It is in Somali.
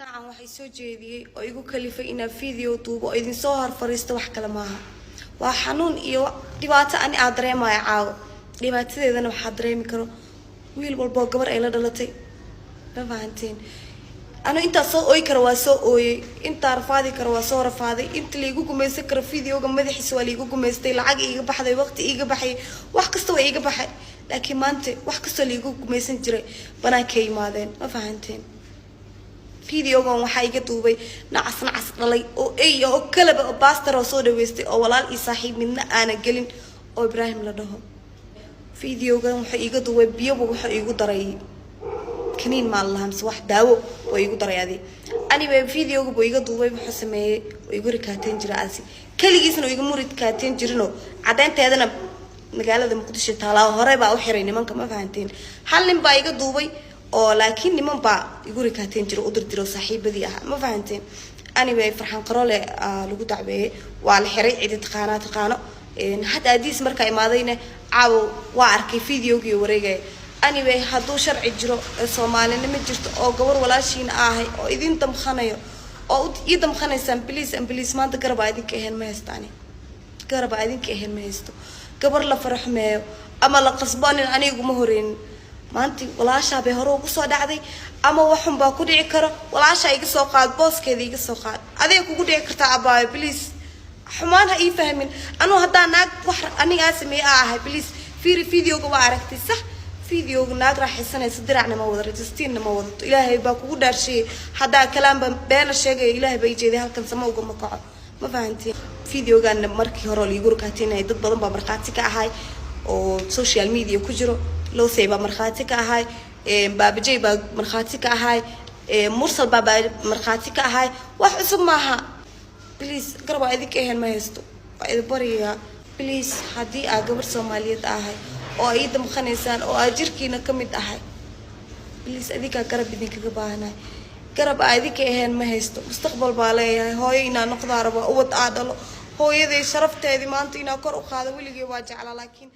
Saacan waxay soo jeediyey oo igu kalifay inaan video duubo oo idinsoo hor fariisto wax kale maaha. Waa xanuun iyo dhibaato ani aad dareemaya caawo. Dhibaatadeedana waxaa dareemi karo wiil walboo gabar ay la dhalatay. Ma fahanteen? Anu intaa soo ooyi kara waa soo ooyey, intaa rafaadi kara waa soo rafaaday, inta laigu gumaysan karo videoga madaxiisa waa laigu gumaystay. Lacag iiga baxday, waqti iiga baxay, wax kasta waa iiga baxay, laakiin maanta wax kastoo laigu gumaysan jiray banaankay yimaadeen. Ma fahanteen? Videogan waxaa iga duubay nacas nacas dhalay oo ey oo kalaba oo baastar oo soo dhaweystay oo walaal iyo saaxiib midna aana gelin oo Ibraahim la dhaho. Videogan wuxuu iiga duubay biyoba, wuxuu iigu daray kaniin maa lalahaa mise wax daawo oo iigu daray adi. Anyway, videoga buu iga duubay. Wuxuu sameeyey oo igu rikaateen jira asi keligiisna oo igama rikaateen jirinoo caddeynteedana magaalada Muqdisho taalaa hore baa u xiray nimanka. Ma fahanteen? Hal nin baa iga duubay oo laakiin niman baa igu rikaateen jira, u dirdiro saaxiibadii ahaa. Ma fahanteen? Anyway, Farxaan Qarole lagu dacweeyey, waa la xiray. Cidi taqaanaa taqaano. Hadda adiis markaa imaadayna caawo waa arkay videogii wareegaya. Anyway, hadduu sharci jiro ee Soomaalinimo jirto oo gabar walaashiina ahay oo idin damkhanayo oo ii damkhanaysaan, please and please, maanta garabaa idinka ahayn ma haystaani, garabaa idinka ahayn ma haysto. Gabar la faraxumeeyo ama la qasbo nin aniguma horeynin. Maanta walaashaa bay hore ugu soo dhacday ama waxun baa ku dhici karo. Walaashaa iga soo qaad, booskeeda iga soo qaad, adiga kugu dhici kartaa. Abaayo, please, xumaan ha ii fahmin. Anuu haddaa naag wax anigaa sameeye aa ahay, please fiiri videoga. Waa aragtay, sax? Videoga naag raaxaysanaysa, diracna ma wada, rajistiinna ma wadato. Ilaahay baa kugu dhaarshiyey haddaa kalaanba beena sheegaya. Ilaahay baa ii jeeday, halkan sama ugama kaco. Ma fahantiin? Videogaana markii hore oo liigu rukaatinayay dad badan baa markhaati ka ahay oo social media ku jiro. Losey baa markhaati ka ahay, Baabajey baa markhaati ka ahay, Mursal baa markhaati ka ahay. Wax cusub maaha. Please, garab aa idinka ahayn ma haysto, waa idin baryayaa. Please, haddii aa gabar Soomaaliyeed ahay oo ay ii damqanaysaan oo aa jirkiina ka mid ahay, please, adinkaa garab idinkaga baahanahay. Garab aa idinka ahayn ma haysto. Mustaqbal baa leeyahay, hooyo inaa noqdaa raba, ubad aa dhalo, hooyaday sharafteedii maanta inaa kor u qaado weligay waa jeclaa, laakiin